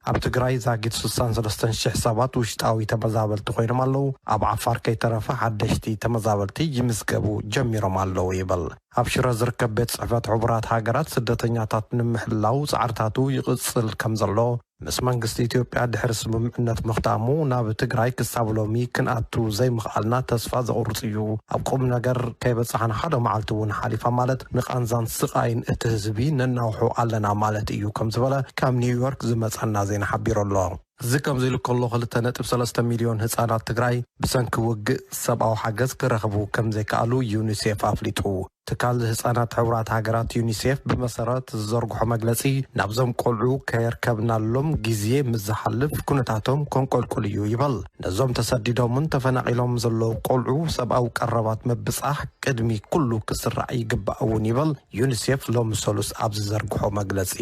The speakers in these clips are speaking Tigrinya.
ኣብ ትግራይ ዛጊት ስሳን ሰለስተን ሽሕ ሰባት ውሽጣዊ ተመዛበልቲ ኮይኖም ኣለዉ። ኣብ ዓፋር ከይተረፈ ሓደሽቲ ተመዛበልቲ ይምዝገቡ ጀሚሮም ኣለዉ ይብል። ኣብ ሽረ ዝርከብ ቤት ጽሕፈት ሕቡራት ሃገራት ስደተኛታት ንምሕላው ጻዕርታቱ ይቕጽል ከም ዘሎ፣ ምስ መንግስቲ ኢትዮጵያ ድሕሪ ስምምዕነት ምኽታሙ፣ ናብ ትግራይ ክሳብ ሎሚ ክንኣቱ ዘይምኽኣልና ተስፋ ዘቑርጽ እዩ። ኣብ ቁም ነገር ከይበጻሕና ሓደ መዓልቲ እውን ሓሊፋ ማለት ንቓንዛን ስቓይን እቲ ህዝቢ ነናውሖ ኣለና ማለት እዩ ከም ዝበለ ካብ ኒውዮርክ ዝመጸና ዜና ሓቢሩ ኣሎ። እዚ ከምዚ ኢሉ ከሎ፣ ክልተ ነጥቢ ሰለስተ ሚልዮን ህጻናት ትግራይ ብሰንኪ ውግእ ሰብኣዊ ሓገዝ ክረኽቡ ከም ዘይከኣሉ ዩኒሴፍ ኣፍሊጡ። ትካል ህጻናት ሕቡራት ሃገራት ዩኒሴፍ ብመሰረት ዝዘርግሖ መግለጺ፣ ናብዞም ቆልዑ ከየርከብናሎም ግዜ ምስ ዝሓልፍ ኩነታቶም ከንቆልቁል እዩ ይበል። ነዞም ተሰዲዶምን ተፈናቒሎም ዘለዉ ቆልዑ ሰብኣዊ ቀረባት ምብጻሕ ቅድሚ ኩሉ ክስራዕ ይግባእ እውን ይበል ዩኒሴፍ ሎሚ ሰሉስ ኣብ ዝዘርግሖ መግለጺ።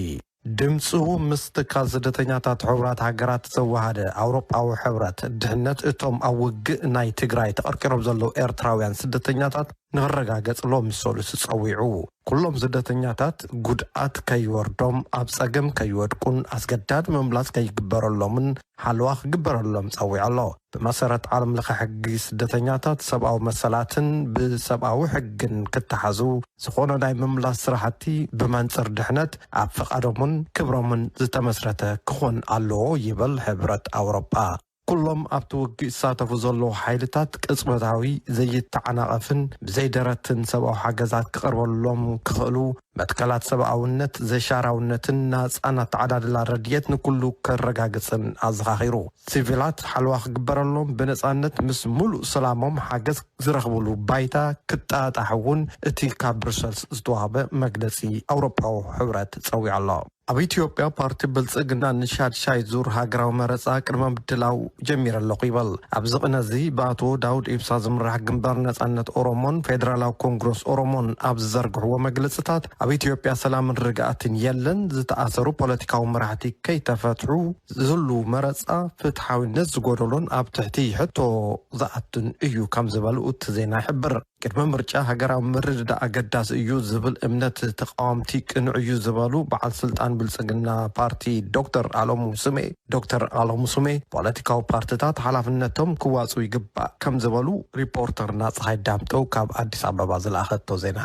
ድምፁ ምስ ትካል ስደተኛታት ሕቡራት ሃገራት ዘወሃደ ኣውሮጳዊ ሕብረት፣ ድሕነት እቶም ኣብ ውግእ ናይ ትግራይ ተቐርቂሮም ዘለዉ ኤርትራውያን ስደተኛታት ንኽረጋገጽ ሎሚ ሰሉስ ጸዊዑ። ኩሎም ስደተኛታት ጉድኣት ከይወርዶም፣ ኣብ ጸገም ከይወድቁን ኣስገዳድ ምምላስ ከይግበረሎምን ሓለዋ ክግበረሎም ጸዊዑ ኣሎ። ብመሰረት ዓለም ለኸ ሕጊ ስደተኛታት፣ ሰብኣዊ መሰላትን ብሰብኣዊ ሕግን ክተሓዙ፣ ዝኾነ ናይ ምምላስ ስራሕቲ ብመንጽር ድሕነት ኣብ ፍቓዶምን ክብሮምን ዝተመስረተ ክኾን ኣለዎ ይብል ሕብረት ኣውሮጳ። ኩሎም ኣብቲ ውግእ ዝሳተፉ ዘለዉ ሓይልታት ቅጽበታዊ፣ ዘይተዓናቐፍን ብዘይደረትን ሰብኣዊ ሓገዛት ክቐርበሎም ክኽእሉ መትከላት ሰብኣውነት፣ ዘይሻራውነትን ናጻን ኣተዓዳድላ ረድኤት ንኩሉ ከረጋግጽን ኣዘኻኺሩ። ሲቪላት ሓለዋ ክግበረሎም፣ ብነጻነት ምስ ሙሉእ ሰላሞም ሓገዝ ዝረኽብሉ ባይታ ክጣጣሕ እውን እቲ ካብ ብሩሰልስ ዝተዋህበ መግለጺ ኣውሮጳዊ ሕብረት ጸዊዑ ኣሎ። ኣብ ኢትዮጵያ ፓርቲ ብልጽግና ንሻድሻይ ዙር ሃገራዊ መረጻ ቅድመ ምድላው ጀሚረ ኣለኹ ይበል። ኣብዚ ቅነ እዚ ብኣቶ ዳውድ ኢብሳ ዝምራሕ ግንባር ነጻነት ኦሮሞን ፌደራላዊ ኮንግረስ ኦሮሞን ኣብ ዝዘርግሕዎ መግለጽታት፣ ኣብ ኢትዮጵያ ሰላምን ርግኣትን የለን፣ ዝተኣሰሩ ፖለቲካዊ መራሕቲ ከይተፈትሑ ዝህሉ መረጻ ፍትሓዊነት ዝጎደሎን ኣብ ትሕቲ ሕቶ ዝኣቱን እዩ ከም ዝበሉ እቲ ዜና ይሕብር። ቅድሚ ምርጫ ሃገራዊ ምርድዳእ ኣገዳሲ እዩ ዝብል እምነት ተቃወምቲ ቅኑዕ እዩ ዝበሉ በዓል ስልጣን ብልጽግና ፓርቲ ዶክተር ኣለሙ ስሜ፣ ዶክተር ኣለሙ ስሜ ፖለቲካዊ ፓርትታት ሓላፍነቶም ክዋጽኡ ይግባእ ከም ዝበሉ ሪፖርተርና ፀሓይ ዳምጠው ካብ ኣዲስ ኣበባ ዝለኣኸቶ ዜና።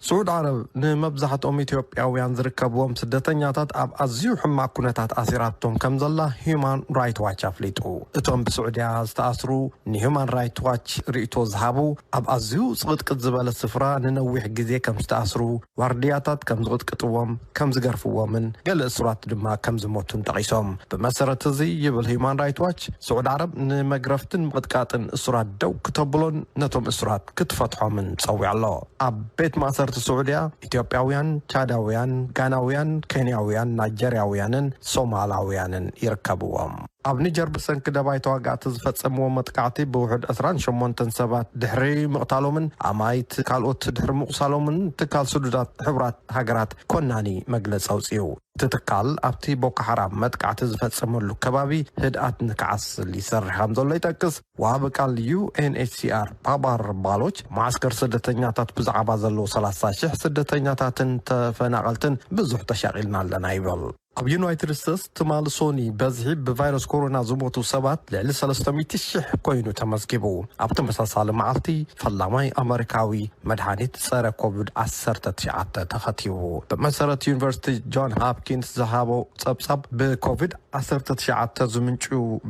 ስዑድ ዓረብ ንመብዛሕትኦም ኢትዮጵያውያን ዝርከብዎም ስደተኛታት ኣብ ኣዝዩ ሕማቅ ኩነታት ኣሲራቶም ከም ዘላ ሂዩማን ራይት ዋች ኣፍሊጡ። እቶም ብስዑድያ ዝተኣስሩ ንሂዩማን ራይት ዋች ርእይቶ ዝሃቡ፣ ኣብ ኣዝዩ ጽቕጥቅጥ ዝበለ ስፍራ ንነዊሕ ግዜ ከም ዝተኣስሩ፣ ዋርድያታት ከም ዝቕጥቅጥዎም፣ ከም ዝገርፍዎምን ገለ እሱራት ድማ ከም ዝሞቱን ጠቒሶም። ብመሰረት እዚ ይብል ሂዩማን ራይት ዋች፣ ስዑድ ዓረብ ንመግረፍትን ምቕጥቃጥን እሱራት ደው ክተብሎን ነቶም እሱራት ክትፈትሖምን ጸዊዑ ኣሎ። ኣብ ቤት ማእሰርቲ ስዑድያ ኢትዮጵያውያን፣ ቻዳውያን፣ ጋናውያን፣ ኬንያውያን፣ ናይጀርያውያንን ሶማላውያንን ይርከብዎም። ኣብ ኒጀር ብሰንኪ ደባይ ተዋጋእቲ ዝፈጸምዎ መጥቃዕቲ ብውሑድ ዕስራን ሸሞንተን ሰባት ድሕሪ ምቕታሎምን ኣማይት ካልኦት ድሕሪ ምቑሳሎምን ትካል ስዱዳት ሕቡራት ሃገራት ኮናኒ መግለጺ ኣውጺኡ። እቲ ትካል ኣብቲ ቦኮ ሓራም መጥቃዕቲ ዝፈጸመሉ ከባቢ ህድኣት ንክዓስል ይሰርሕ ከም ዘሎ ይጠቅስ። ወሃቢ ቃል ዩ ኤን ኤች ሲ ኣር ፓባር ባሎች፣ መዓስከር ስደተኛታት ብዛዕባ ዘለዉ ሰላሳ ሽሕ ስደተኛታትን ተፈናቐልትን ብዙሕ ተሻቒልና ኣለና ይብል። ኣብ ዩናይትድ ስቴትስ ትማሊ ሶኒ በዝሒ ብቫይረስ ኮሮና ዝሞቱ ሰባት ልዕሊ ሰለስተ ሚእቲ ሽሕ ኮይኑ ተመዝጊቡ። ኣብ ተመሳሳሊ መዓልቲ ፈላማይ ኣመሪካዊ መድሃኒት ጸረ ኮቪድ ዓሰርተ ትሽዓተ ተኸቲቡ። ብመሰረት ዩኒቨርሲቲ ጆን ሃፕኪንስ ዝሃቦ ጸብጻብ፣ ብኮቪድ ዓሰርተ ትሽዓተ ዝምንጩ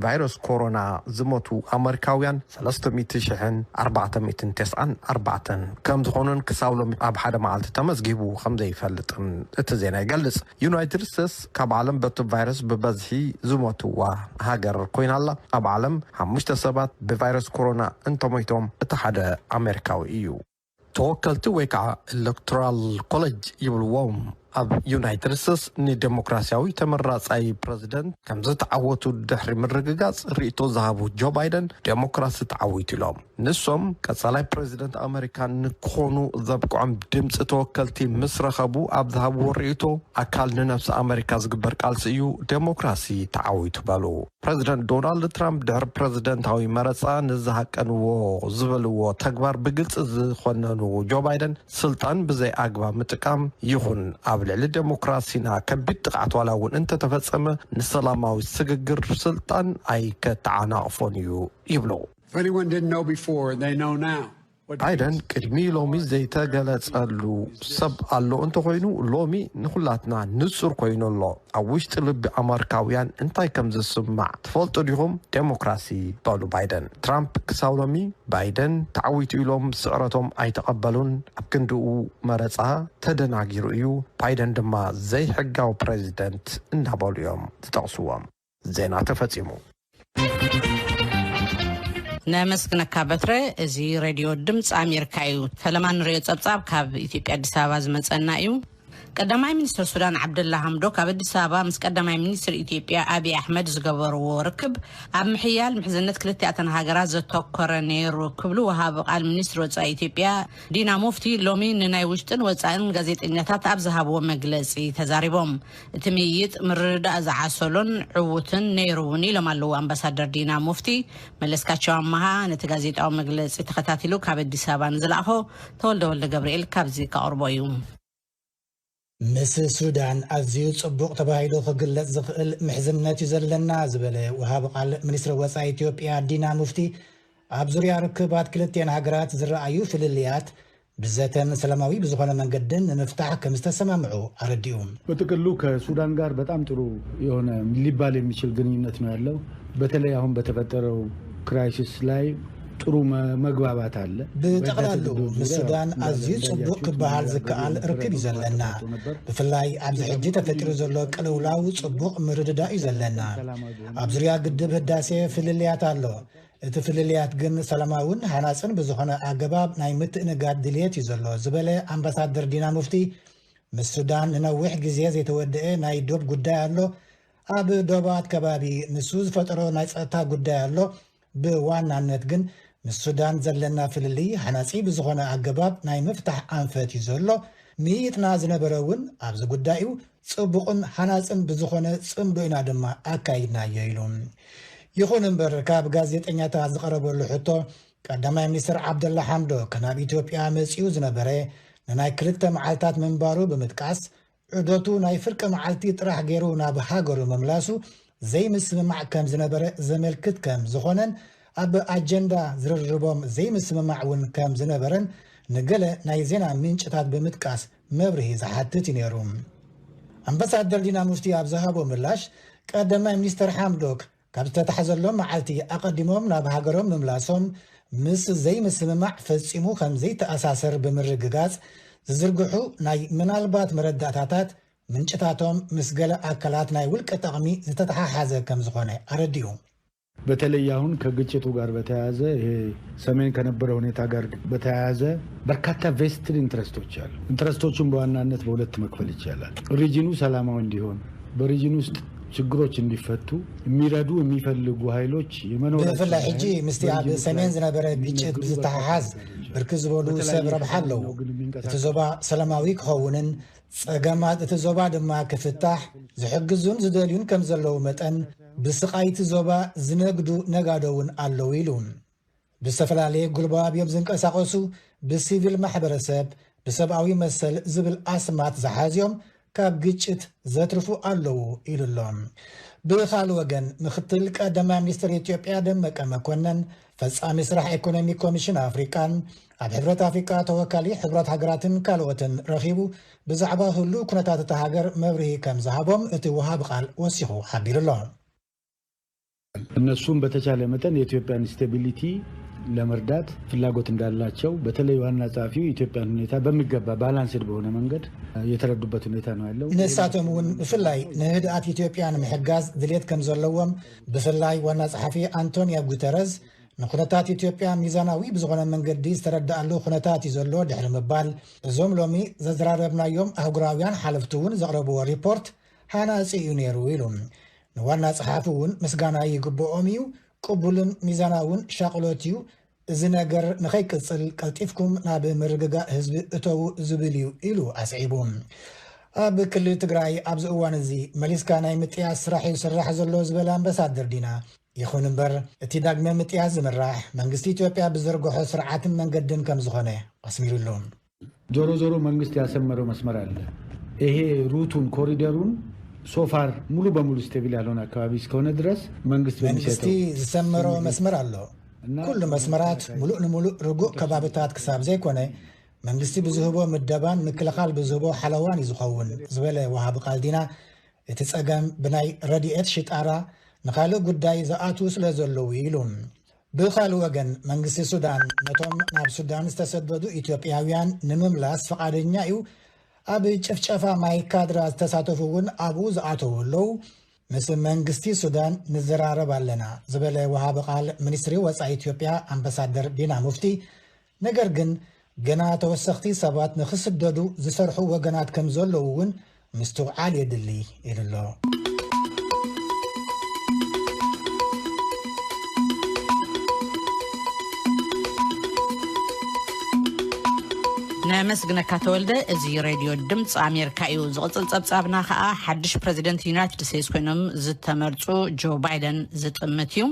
ቫይረስ ኮሮና ዝሞቱ ኣመሪካውያን ሰለስተ ሚእቲ ሽሕን ኣርባዕተ ሚእትን ተስዓን ኣርባዕተን ከም ዝኾኑን ክሳብ ሎሚ ኣብ ሓደ መዓልቲ ተመዝጊቡ ከም ዘይፈልጥን እቲ ዜና ይገልጽ። ዩናይትድ ስቴትስ ካብ ዓለም በቲ ቫይረስ ብበዝሒ ዝሞትዋ ሃገር ኮይና ኣላ። ኣብ ዓለም ሓሙሽተ ሰባት ብቫይረስ ኮሮና እንተሞይቶም፣ እቲ ሓደ ኣሜሪካዊ እዩ። ተወከልቲ ወይ ከዓ ኤሌክቶራል ኮሌጅ ይብልዎም ኣብ ዩናይትድ ስቴትስ ንዴሞክራሲያዊ ተመራጻይ ፕረዚደንት ከም ዝተዓወቱ ድሕሪ ምርግጋጽ ርእይቶ ዝሃቡ ጆ ባይደን፣ ዴሞክራሲ ተዓዊቱ ኢሎም። ንሶም ቀጻላይ ፕረዚደንት ኣመሪካ ንክኾኑ ዘብቅዖም ድምፂ ተወከልቲ ምስ ረኸቡ ኣብ ዝሃብዎ ርእይቶ፣ ኣካል ንነብሲ ኣመሪካ ዝግበር ቃልሲ እዩ፣ ዴሞክራሲ ተዓዊቱ በሉ። ፕረዚደንት ዶናልድ ትራምፕ ድሕሪ ፕረዚደንታዊ መረፃ ንዝሃቀንዎ ዝበልዎ ተግባር ብግልፂ ዝኾነኑ ጆ ባይደን፣ ስልጣን ብዘይ ኣግባብ ምጥቃም ይኹን ኣብ ኣብ ልዕሊ ዴሞክራሲና ከቢድ ጥቕዓት ዋላ እውን እንተተፈጸመ ንሰላማዊ ስግግር ስልጣን ኣይከተዓናቕፎን እዩ ይብሉ። If anyone didn't know before, they know now. What ባይደን ቅድሚ ሎሚ ዘይተገለጸሉ ሰብ ኣሎ እንተኾይኑ፣ ሎሚ ንኹላትና ንጹር ኮይኑ ኣሎ። ኣብ ውሽጢ ልቢ ኣመሪካውያን እንታይ ከም ዝስማዕ ትፈልጡ ዲኹም? ዴሞክራሲ፣ በሉ ባይደን። ትራምፕ ክሳብ ሎሚ ባይደን ተዓዊቱ ኢሎም ስዕረቶም ኣይተቐበሉን። ኣብ ክንድኡ መረጻ ተደናጊሩ እዩ። ባይደን ድማ ዘይሕጋዊ ፕሬዚደንት እናበሉ እዮም ዝጠቕስዎም። ዜና ተፈጺሙ። ነመስግነካ በትረ። እዚ ሬድዮ ድምፂ ኣሜሪካ እዩ። ፈለማ ንሪኦ ፀብፃብ ካብ ኢትዮጵያ ኣዲስ ኣበባ ዝመፀና እዩ። ቀዳማይ ሚኒስትር ሱዳን ዓብደላ ሐምዶክ ኣብ ኣዲስ ኣበባ ምስ ቀዳማይ ሚኒስትር ኢትዮጵያ ኣብይ ኣሕመድ ዝገበርዎ ርክብ ኣብ ምሕያል ምሕዝነት ክልቲኣተን ሃገራት ዘተኮረ ነይሩ ክብሉ ወሃቢ ቃል ሚኒስትር ወፃኢ ኢትዮጵያ ዲና ሙፍቲ ሎሚ ንናይ ውሽጥን ወፃእን ጋዜጠኛታት ኣብ ዝሃብዎ መግለፂ ተዛሪቦም። እቲ ምይይጥ ምርድዳእ ዝዓሰሎን ዕዉትን ነይሩ እውን ኢሎም ኣለዉ ኣምባሳደር ዲና ሙፍቲ። መለስካቸው ኣመሃ ነቲ ጋዜጣዊ መግለፂ ተኸታቲሉ ካብ ኣዲስ ኣበባ ንዝለኣኾ ተወልደ ወልደ ገብርኤል ካብዚ ከቕርቦ እዩ። ምስ ሱዳን ኣዝዩ ጽቡቕ ተባሂሉ ክግለጽ ዝኽእል ምሕዝነት እዩ ዘለና ዝበለ ወሃቢ ቃል ሚኒስትሪ ወጻኢ ኢትዮጵያ ዲና ሙፍቲ፣ ኣብ ዙርያ ርክባት ክልቲኤን ሃገራት ዝረኣዩ ፍልልያት ብዘተን ሰላማዊ ብዝኾነ መንገድን ንምፍታሕ ከም ዝተሰማምዑ ኣረዲኡ። በጥቅሉ ከሱዳን ጋር በጣም ጥሩ የሆነ ሊባል የሚችል ግንኙነት ነው ያለው። በተለይ አሁን በተፈጠረው ክራይሲስ ላይ ጥሩ መግባባት አለ። ብጠቕላሉ ምስ ሱዳን ኣዝዩ ጽቡቕ ክበሃል ዝከኣል ርክብ እዩ ዘለና። ብፍላይ ኣብዚ ሕጂ ተፈጢሩ ዘሎ ቅልውላው ጽቡቕ ምርድዳእ እዩ ዘለና። ኣብ ዙርያ ግድብ ህዳሴ ፍልልያት ኣሎ። እቲ ፍልልያት ግን ሰላማውን ሃናጽን ብዝኾነ ኣገባብ ናይ ምትእንጋድ ድልየት እዩ ዘሎ ዝበለ ኣምባሳደር ዲና ሙፍቲ፣ ምስ ሱዳን ንነዊሕ ግዜ ዘይተወደአ ናይ ዶብ ጉዳይ ኣሎ። ኣብ ዶባት ከባቢ ንሱ ዝፈጠሮ ናይ ጸጥታ ጉዳይ ኣሎ። ብዋናነት ግን ምስ ሱዳን ዘለና ፍልልይ ሃናጺ ብዝኾነ ኣገባብ ናይ ምፍታሕ ኣንፈት እዩ ዘሎ። ምይይጥና ዝነበረ እውን ኣብዚ ጉዳይ እዩ። ጽቡቕን ሃናጽን ብዝኾነ ጽምዶ ኢና ድማ ኣካይድናዮ ኢሉ። ይኹን እምበር ካብ ጋዜጠኛታት ዝቐረበሉ ሕቶ ቀዳማይ ሚኒስትር ዓብደላ ሓምዶክ ናብ ኢትዮጵያ መጺኡ ዝነበረ ንናይ ክልተ መዓልታት ምንባሩ ብምጥቃስ ዑደቱ ናይ ፍርቂ መዓልቲ ጥራሕ ገይሩ ናብ ሃገሩ ምምላሱ ዘይምስምማዕ ከም ዝነበረ ዘመልክት ከም ዝኾነን ኣብ ኣጀንዳ ዝርርቦም ዘይምስምማዕ እውን ከም ዝነበረን ንገለ ናይ ዜና ምንጭታት ብምጥቃስ መብርሂ ዝሓትት እዩ ነይሩ። ኣምባሳደር ዲና ሙፍቲ ኣብ ዝሃቦ ምላሽ ቀዳማይ ሚኒስትር ሓምዶክ ካብ ዝተታሕዘሎም መዓልቲ ኣቐዲሞም ናብ ሃገሮም ምምላሶም ምስ ዘይምስምማዕ ፈጺሙ ከም ዘይተኣሳሰር ብምርግጋጽ ዝዝርግሑ ናይ ምናልባት መረዳእታታት ምንጭታቶም ምስ ገለ ኣካላት ናይ ውልቀ ጠቕሚ ዝተተሓሓዘ ከም ዝኾነ ኣረዲኡ። በተለይ አሁን ከግጭቱ ጋር በተያያዘ ይሄ ሰሜን ከነበረ ሁኔታ ጋር በተያያዘ በርካታ ቬስትድ ኢንትረስቶች አሉ። ኢንትረስቶቹን በዋናነት በሁለት መክፈል ይቻላል። ሪጂኑ ሰላማዊ እንዲሆን፣ በሪጂን ውስጥ ችግሮች እንዲፈቱ የሚረዱ የሚፈልጉ ኃይሎች የመኖራቸው ብፍላይ ሕጂ ምስቲ ኣብ ሰሜን ዝነበረ ግጭት ብዝተሓሓዝ ብርክት ዝበሉ ሰብ ረብሓ ኣለዉ። እቲ ዞባ ሰላማዊ ክኸውንን ጸገማት እቲ ዞባ ድማ ክፍታሕ ዝሕግዙን ዝደልዩን ከም ዘለዉ መጠን ብስቓይ እቲ ዞባ ዝነግዱ ነጋዶ እውን ኣለዉ ኢሉ። ብዝተፈላለየ ጉልባብ እዮም ዝንቀሳቐሱ፣ ብሲቪል ማሕበረሰብ፣ ብሰብኣዊ መሰል ዝብል ኣስማት ዝሓዝዮም ካብ ግጭት ዘትርፉ ኣለዉ ኢሉ ኣሎ። ብኻልእ ወገን ምክትል ቀዳማይ ሚኒስትር ኢትዮጵያ ደመቀ መኮነን ፈጻሚ ስራሕ ኢኮኖሚ ኮሚሽን ኣፍሪቃን ኣብ ሕብረት ኣፍሪቃ ተወካሊ ሕቡራት ሃገራትን ካልኦትን ረኺቡ ብዛዕባ ህሉው ኩነታት እታ ሃገር መብርሂ ከም ዝሃቦም እቲ ወሃቢ ቃል ወሲኹ ሓቢሩ ኣሎ። እነሱም በተቻለ መጠን የኢትዮጵያን ስቴቢሊቲ ለመርዳት ፍላጎት እንዳላቸው በተለይ ዋና ጸሐፊው የኢትዮጵያን ሁኔታ በሚገባ ባላንስድ በሆነ መንገድ የተረዱበት ሁኔታ ነው ያለው። ንሳቶም እውን ብፍላይ ንህድኣት ኢትዮጵያ ንምሕጋዝ ድሌት ከም ዘለዎም ብፍላይ ዋና ጸሓፊ ኣንቶኒዮ ጉተረዝ ንኩነታት ኢትዮጵያ ሚዛናዊ ብዝኾነ መንገዲ ዝተረዳኣሉ ኩነታት እዩ ዘሎ ድሕሪ ምባል እዞም ሎሚ ዘዘራረብናዮም ኣህጉራውያን ሓለፍቲ እውን ዘቕረብዎ ሪፖርት ሃናጺ እዩ ነይሩ ኢሉ። ንዋና ጸሓፊ እውን ምስጋና ይግብኦም እዩ። ቅቡልን ሚዛናውን ሻቕሎት እዩ። እዚ ነገር ንኸይቅጽል ቀልጢፍኩም ናብ ምርግጋእ ህዝቢ እተዉ ዝብል እዩ ኢሉ ኣስዒቡ። ኣብ ክልል ትግራይ ኣብዚ እዋን እዚ መሊስካ ናይ ምጥያስ ስራሕ እዩ ዝስራሕ ዘሎ ዝበለ ኣምባሳደር ዲና፣ ይኹን እምበር እቲ ዳግመ ምጥያስ ዝምራሕ መንግስቲ ኢትዮጵያ ብዘርግሖ ስርዓትን መንገድን ከም ዝኾነ ኣስሚሩሉ። ዞሮ ዞሮ መንግስት ያሰመረው መስመር አለ። ይሄ ሩቱን ኮሪደሩን ሶፋር ሙሉ በሙሉ ስቴብል ያልሆነ አካባቢ እስከሆነ ድረስ መንግስት መንግስቲ በሚሰጠው ዝሰመረው መስመር ኣሎ። ኩሉ መስመራት ሙሉእ ንሙሉእ ርጉእ ከባብታት ክሳብ ዘይኮነ መንግስቲ ብዝህቦ ምደባን ምክልኻል ብዝህቦ ሓለዋን እዩ ዝኸውን ዝበለ ወሃቢ ቃል ዲና፣ እቲ ጸገም ብናይ ረድኤት ሽጣራ ንኻልእ ጉዳይ ዝኣትዉ ስለ ዘለዉ እዩ ኢሉ። ብኻልእ ወገን መንግስቲ ሱዳን ነቶም ናብ ሱዳን ዝተሰደዱ ኢትዮጵያውያን ንምምላስ ፍቓደኛ እዩ። ኣብ ጭፍጨፋ ማይ ካድራ ዝተሳተፉ እውን ኣብኡ ዝኣተዉ ኣለዉ። ምስ መንግስቲ ሱዳን ንዘራረብ ኣለና ዝበለ ወሃቢ ቃል ሚኒስትሪ ወፃኢ ኢትዮጵያ ኣምባሳደር ዲና ሙፍቲ፣ ነገር ግን ገና ተወሰኽቲ ሰባት ንኽስደዱ ዝሰርሑ ወገናት ከም ዘለዉ እውን ምስትውዓል የድሊ ኢሉ ኣሎ። ነመስግነካ ተወልደ። እዚ ሬድዮ ድምፂ ኣሜሪካ እዩ። ዝቕፅል ፀብፃብና ከዓ ሓድሽ ፕሬዚደንት ዩናይትድ ስቴትስ ኮይኖም ዝተመርፁ ጆ ባይደን ዝጥምት እዩ።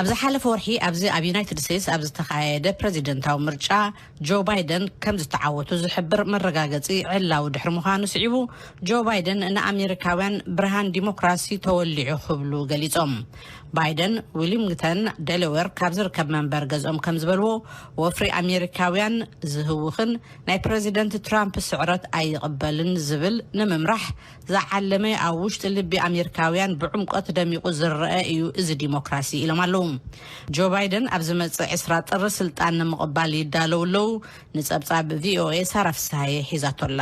ኣብ ዝሓለፈ ወርሒ ኣብዚ ኣብ ዩናይትድ ስቴትስ ኣብ ዝተኻየደ ፕሬዚደንታዊ ምርጫ ጆ ባይደን ከም ዝተዓወቱ ዝሕብር መረጋገፂ ዕላዊ ድሕሪ ምዃኑ ስዒቡ፣ ጆ ባይደን ንኣሜሪካውያን ብርሃን ዲሞክራሲ ተወሊዑ ክብሉ ገሊፆም። ባይደን ዊሊንግተን ደለዌር ካብ ዝርከብ መንበር ገዝኦም ከም ዝበልዎ፣ ወፍሪ ኣሜሪካውያን ዝህውኽን ናይ ፕሬዚደንት ትራምፕ ስዕረት ኣይቕበልን ዝብል ንምምራሕ ዝዓለመ ኣብ ውሽጢ ልቢ ኣሜሪካውያን ብዕምቆት ደሚቑ ዝረአ እዩ እዚ ዲሞክራሲ ኢሎም ኣለዉ። ጆ ባይደን ኣብ ዝመጽእ ዕስራ ጥሪ ስልጣን ንምቕባል ይዳለዉ ኣለዉ። ንጸብጻብ ቪኦኤ ሳራ ፍስሃየ ሒዛቶላ።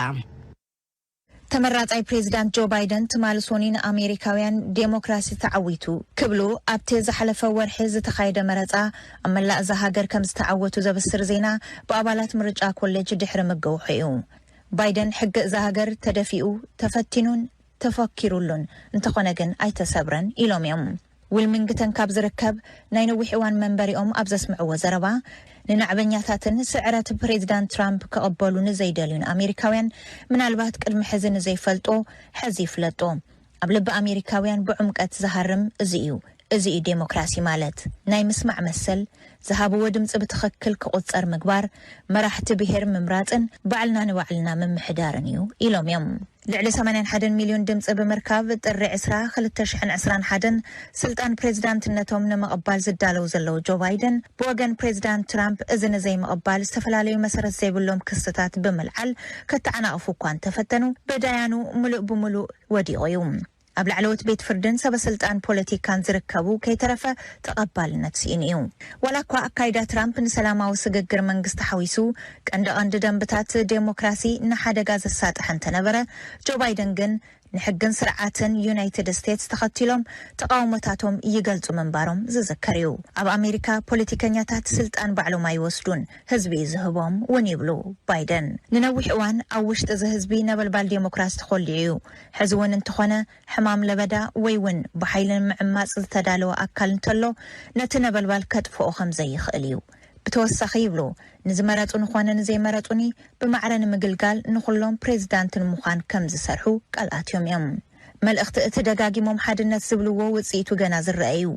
ተመራጻይ ፕሬዚዳንት ጆ ባይደን ትማሊ ሶኒ ንኣሜሪካውያን ዴሞክራሲ ተዓዊቱ ክብሉ ኣብቲ ዝሓለፈ ወርሒ ዝተኻየደ መረጻ ኣብ መላእ እዛ ሃገር ከም ዝተዓወቱ ዘብስር ዜና ብኣባላት ምርጫ ኮሌጅ ድሕሪ ምግውሑ እዩ። ባይደን ሕጊ እዛ ሃገር ተደፊኡ፣ ተፈቲኑን ተፈኪሩሉን እንተኾነ ግን ኣይተሰብረን ኢሎም እዮም። ዊልሚንግተን ካብ ዝርከብ ናይ ነዊሕ እዋን መንበሪኦም ኣብ ዘስምዕዎ ዘረባ፣ ንናዕበኛታትን ስዕረት ፕሬዚዳንት ትራምፕ ክቕበሉ ንዘይደልዩን ኣሜሪካውያን ምናልባት ቅድሚ ሕዚ ንዘይፈልጦ ሕዚ ይፍለጦ። ኣብ ልቢ ኣሜሪካውያን ብዕምቀት ዝሃርም እዚ እዩ። እዚ እዩ ዴሞክራሲ ማለት። ናይ ምስማዕ መሰል፣ ዝሃብዎ ድምፂ ብትኽክል ክቑፀር ምግባር፣ መራሕቲ ብሄር ምምራፅን ባዕልና ንባዕልና ምምሕዳርን እዩ ኢሎም እዮም። ልዕሊ ሰማንያን ሓደን ሚልዮን ድምፂ ብምርካብ ጥሪ ዕስራ ክልተ ሽሕን ዕስራን ሓደን ስልጣን ፕሬዚዳንትነቶም ንምቕባል ዝዳለው ዘለዉ ጆ ባይደን ብወገን ፕሬዚዳንት ትራምፕ እዚ ንዘይምቕባል ዝተፈላለዩ መሰረት ዘይብሎም ክስታት ብምልዓል ከተዓናቕፉ እኳ እንተፈተኑ ብዳያኑ ሙሉእ ብሙሉእ ወዲቑ እዩ። ኣብ ላዕለዎት ቤት ፍርድን ሰበ ስልጣን ፖለቲካን ዝርከቡ ከይተረፈ ተቐባልነት ስኢኑ እዩ። ዋላ እኳ ኣካይዳ ትራምፕ ንሰላማዊ ስግግር መንግስቲ ሓዊሱ ቀንዲ ቀንዲ ደንብታት ዴሞክራሲ ንሓደጋ ዘሳጥሐ እንተነበረ፣ ጆ ባይደን ግን ንሕግን ስርዓትን ዩናይትድ ስቴትስ ተኸቲሎም ተቓውሞታቶም ይገልጹ ምንባሮም ዝዝከር እዩ። ኣብ ኣሜሪካ ፖለቲከኛታት ስልጣን ባዕሎም ኣይወስዱን፣ ህዝቢ እዩ ዝህቦም እውን ይብሉ ባይደን። ንነዊሕ እዋን ኣብ ውሽጢ እዚ ህዝቢ ነበልባል ዴሞክራሲ ተኾሊዑ እዩ። ሕዚ እውን እንተኾነ ሕማም ለበዳ ወይ እውን ብሓይሊ ንምዕማፅ ዝተዳለወ ኣካል እንተሎ ነቲ ነበልባል ከጥፍኦ ከም ዘይኽእል እዩ። ብተወሳኺ ይብሉ፣ ንዝመረፁኒ ኾነ ንዘይመረፁኒ ብማዕረ ንምግልጋል ንኹሎም ፕሬዚዳንት ንምዃን ከም ዝሰርሑ ቃል ኣትዮም እዮም። መልእኽቲ እቲ ደጋጊሞም ሓድነት ዝብልዎ ውፅኢቱ ገና ዝረአ እዩ።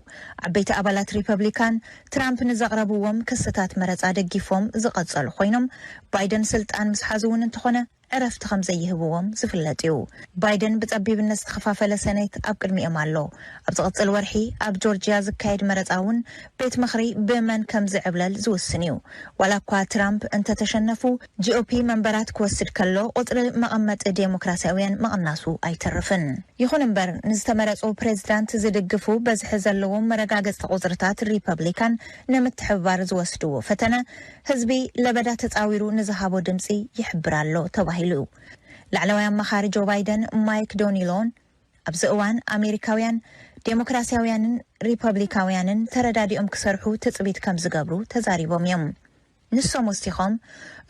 ዓበይቲ ኣባላት ሪፐብሊካን ትራምፕ ንዘቕረብዎም ክስታት መረፃ ደጊፎም ዝቐፀሉ ኮይኖም ባይደን ስልጣን ምስ ሓዙ እውን እንተኾነ ዕረፍቲ ከም ዘይህብዎም ዝፍለጥ እዩ። ባይደን ብጸቢብነት ዝተኸፋፈለ ሰኔት ኣብ ቅድሚኦም ኣሎ። ኣብ ዝቕጽል ወርሒ ኣብ ጆርጅያ ዝካየድ መረጻ እውን ቤት ምኽሪ ብመን ከም ዝዕብለል ዝውስን እዩ። ዋላ እኳ ትራምፕ እንተተሸነፉ፣ ጂኦፒ መንበራት ክወስድ ከሎ ቁጽሪ መቐመጢ ዴሞክራሲያውያን ምቕናሱ ኣይተርፍን። ይኹን እምበር ንዝተመረጹ ፕሬዚዳንት ዝድግፉ በዝሒ ዘለዎም መረጋገጽቲ ቁጽርታት ሪፐብሊካን ንምትሕብባር ዝወስድዎ ፈተነ ህዝቢ ለበዳ ተጻዊሩ ንዝሃቦ ድምጺ ይሕብር ኣሎ ተባሂሉ። ላዕለዋይ ኣማኻሪ ጆ ባይደን ማይክ ዶኒሎን ኣብዚ እዋን ኣሜሪካውያን ዴሞክራሲያውያንን ሪፐብሊካውያንን ተረዳዲኦም ክሰርሑ ትጽቢት ከም ዝገብሩ ተዛሪቦም እዮም። ንሶም ወሲኾም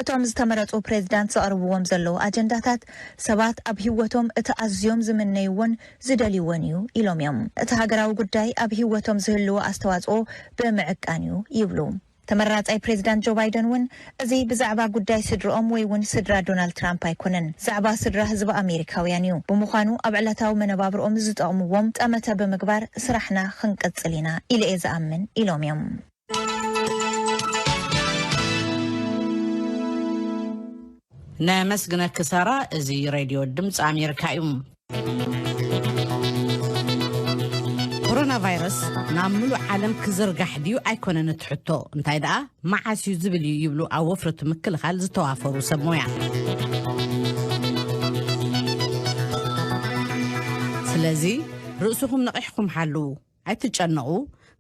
እቶም ዝተመረጹ ፕሬዚዳንት ዘቕርብዎም ዘለዉ ኣጀንዳታት ሰባት ኣብ ህይወቶም እቲ ኣዝዮም ዝምነይዎን ዝደልይዎን እዩ ኢሎም እዮም። እቲ ሃገራዊ ጉዳይ ኣብ ህይወቶም ዝህልዎ ኣስተዋጽኦ ብምዕቃን እዩ ይብሉ። ተመራጻይ ፕሬዚዳንት ጆ ባይደን እውን እዚ ብዛዕባ ጉዳይ ስድርኦም ወይ እውን ስድራ ዶናልድ ትራምፕ ኣይኮነን፣ ዛዕባ ስድራ ህዝቢ ኣሜሪካውያን እዩ። ብምዃኑ ኣብ ዕለታዊ መነባብርኦም ዝጠቕምዎም ጠመተ ብምግባር ስራሕና ክንቅጽል ኢና ኢለ እየ ዝኣምን ኢሎም እዮም። ነመስግነኪ ሳራ። እዚ ሬድዮ ድምፂ ኣሜሪካ እዩ። ኮሮና ቫይረስ ናብ ምሉእ ዓለም ክዝርጋሕ ድዩ ኣይኮነን እቲ ሕቶ፣ እንታይ ደኣ መዓስ እዩ ዝብል እዩ ይብሉ ኣብ ወፍሪ እቲ ምክልኻል ዝተዋፈሩ ሰብ ሞያ። ስለዚ ርእስኹም ነቒሕኩም ሓልዉ። ኣይትጨነቑ፣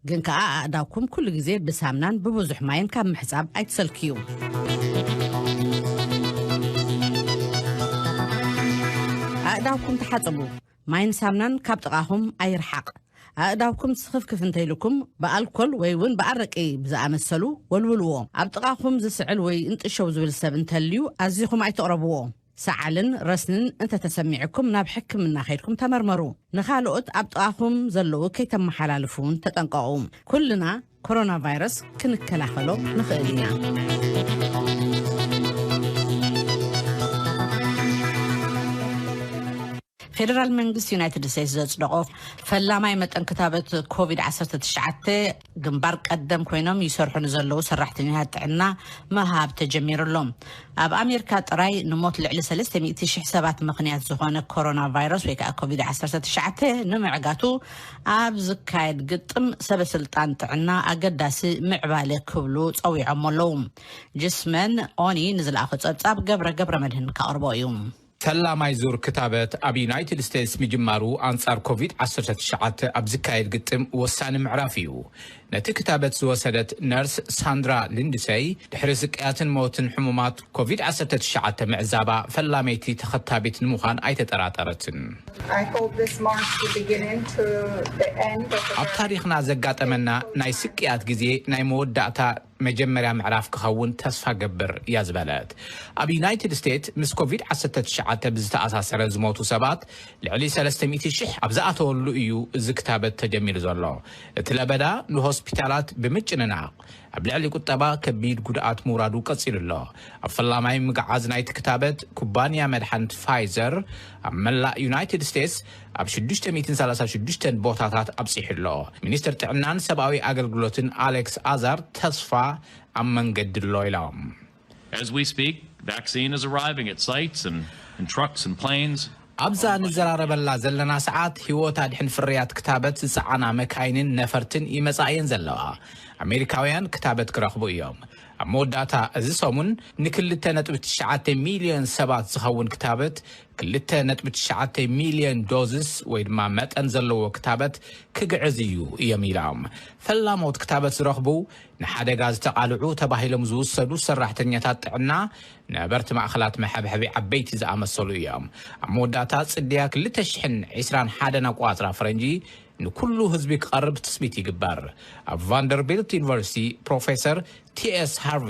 ግን ከኣ ኣእዳውኩም ኩሉ ግዜ ብሳምናን ብብዙሕ ማይን ካብ ምሕጻብ ኣይትሰልክዩ። ኣእዳውኩም ተሓጸቡ። ማይን ሳምናን ካብ ጥቓኹም ኣይርሓቕ። ኣእዳውኩም ስኽፍክፍ እንተኢልኩም ብኣልኮል ወይ እውን ብኣረቂ ብዝኣመሰሉ ወልውልዎ። ኣብ ጥቓኹም ዝስዕል ወይ እንጥሸው ዝብል ሰብ እንተልዩ ኣዚኹም ኣይትቕረብዎ። ሰዓልን ረስንን እንተተሰሚዕኩም ናብ ሕክምና ከይድኩም ተመርመሩ። ንኻልኦት ኣብ ጥቓኹም ዘለዉ ከይተመሓላልፉ እውን ተጠንቀቑ። ኩልና ኮሮና ቫይረስ ክንከላኸሎ ንኽእል ኢና። ፌደራል መንግስቲ ዩናይትድ ስቴትስ ዘጽደቖ ፈላማይ መጠን ክታበት ኮቪድ ዓሰርተ ትሽዓተ ግንባር ቀደም ኮይኖም ይሰርሑ ንዘለዉ ሰራሕተኛታት ጥዕና ምሃብ ተጀሚሩ ኣሎ። ኣብ ኣሜሪካ ጥራይ ንሞት ልዕሊ ሰለስተ ሚእቲ ሽሕ ሰባት ምኽንያት ዝኾነ ኮሮና ቫይረስ ወይ ከዓ ኮቪድ ዓሰርተ ትሽዓተ ንምዕጋቱ ኣብ ዝካየድ ግጥም ሰበ ስልጣን ጥዕና ኣገዳሲ ምዕባለ ክብሉ ጸዊዖም ኣለዉ። ጅስመን ኦኒ ንዝለኣኹ ጸብጻብ ገብረ ገብረ መድህን ካቕርቦ እዩ። ፈላማይ ዙር ክታበት ኣብ ዩናይትድ ስቴትስ ምጅማሩ ኣንጻር ኮቪድ ዓሰርተ ትሽዓተ ኣብ ዝካየድ ግጥም ወሳኒ ምዕራፍ እዩ። ነቲ ክታበት ዝወሰደት ነርስ ሳንድራ ሊንድሰይ ድሕሪ ስቅያትን ሞትን ሕሙማት ኮቪድ ዓሰርተ ትሽዓተ ምዕዛባ ፈላመይቲ ተኸታቢት ንምዃን ኣይተጠራጠረትን። I hope this marks the beginning to the end of the ኣብ ታሪኽና ዘጋጠመና ናይ ስቅያት ግዜ ናይ መወዳእታ መጀመርያ ምዕራፍ ክኸውን ተስፋ ገብር እያ ዝበለት። ኣብ ዩናይትድ ስቴትስ ምስ ኮቪድ ዓሰርተ ትሽዓተ ብዝተኣሳሰረ ዝሞቱ ሰባት ልዕሊ ሰለስተ ሚእቲ ሽሕ ኣብ ዝኣተወሉ እዩ እዚ ክታበት ተጀሚሩ ዘሎ። እቲ ለበዳ ንሆስፒታላት ብምጭንናቕ ኣብ ልዕሊ ቁጠባ ከቢድ ጉድኣት ምውራዱ ቀጺሉ ኣሎ። ኣብ ፈላማይ ምግዓዝ ናይቲ ክታበት ኩባንያ መድሓኒት ፋይዘር ኣብ መላእ ዩናይትድ ስቴትስ ኣብ ሽዱሽተ ሚእትን ሰላሳ ሽዱሽተን ቦታታት ኣብጺሑ ኣሎ። ሚኒስትር ጥዕናን ሰብኣዊ ኣገልግሎትን ኣሌክስ ኣዛር ተስፋ ኣብ መንገዲ ኣሎ ኢሎም። As we speak, vaccine is arriving at sites and, and trucks and planes. ኣብዛ ንዘራረበላ ዘለና ሰዓት ህይወት ኣድሕን ፍርያት ክታበት ዝጸዓና መካይንን ነፈርትን ይመጻ እየን ዘለዋ። ኣሜሪካውያን ክታበት ክረኽቡ እዮም። ኣብ መወዳእታ እዚ ሰሙን ንክልተ ነጥቢ ትሽዓተ ሚልዮን ሰባት ዝኸውን ክታበት፣ ክልተ ነጥቢ ትሽዓተ ሚልዮን ዶዝስ ወይ ድማ መጠን ዘለዎ ክታበት ክግዕዝ እዩ እዮም ኢሎም። ፈላሞት ክታበት ዝረኽቡ ንሓደጋ ዝተቓልዑ ተባሂሎም ዝውሰዱ ሰራሕተኛታት ጥዕና፣ ነበርቲ ማእኸላት መሐብሐቢ ዓበይቲ ዝኣመሰሉ እዮም። ኣብ መወዳእታ ጽድያ ክልተ ሽሕን ዕስራን ሓደን ኣቋጽራ ፈረንጂ ንኩሉ ህዝቢ ክቐርብ ትጽቢት ይግበር። ኣብ ቫንደርቢልት ዩኒቨርሲቲ ፕሮፌሰር ቲ ኤስ ሃርቪ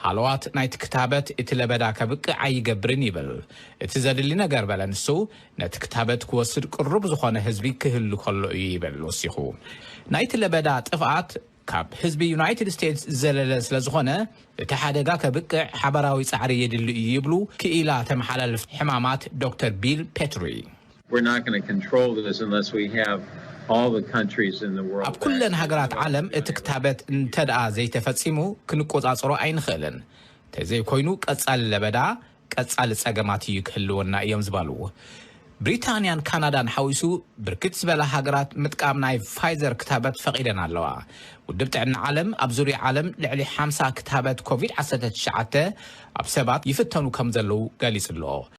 ሃለዋት ናይቲ ክታበት እቲ ለበዳ ከብቅዕ ኣይገብርን ይብል። እቲ ዘድሊ ነገር በለ ንሱ፣ ነቲ ክታበት ክወስድ ቅሩብ ዝኾነ ህዝቢ ክህሉ ከሎ እዩ ይብል ወሲኹ። ናይቲ ለበዳ ጥፍኣት ካብ ህዝቢ ዩናይትድ ስቴትስ ዝዘለለ ስለ ዝኾነ እቲ ሓደጋ ከብቅዕ ሓበራዊ ጻዕሪ የድሊ እዩ ይብሉ ክኢላ ተመሓላልፍ ሕማማት ዶክተር ቢል ፔትሪ። We're not going to control this unless we have all the countries in the world ኣብ ኩለን ሃገራት ዓለም እቲ ክታበት እንተ ደኣ ዘይተፈጺሙ ክንቆጻጸሮ ኣይንኽእልን። ተዘይኮይኑ ቀጻሊ ለበዳ፣ ቀጻሊ ጸገማት እዩ ክህልወና እዮም ዝበሉ። ብሪታንያን ካናዳን ሓዊሱ ብርክት ዝበላ ሃገራት ምጥቃም ናይ ፋይዘር ክታበት ፈቒደን ኣለዋ። ውድብ ጥዕና ዓለም ኣብ ዙርያ ዓለም ልዕሊ ሓምሳ ክታበት ኮቪድ ዓሰርተ ትሽዓተ ኣብ ሰባት ይፍተኑ ከም ዘለዉ ገሊጹ ኣሎ።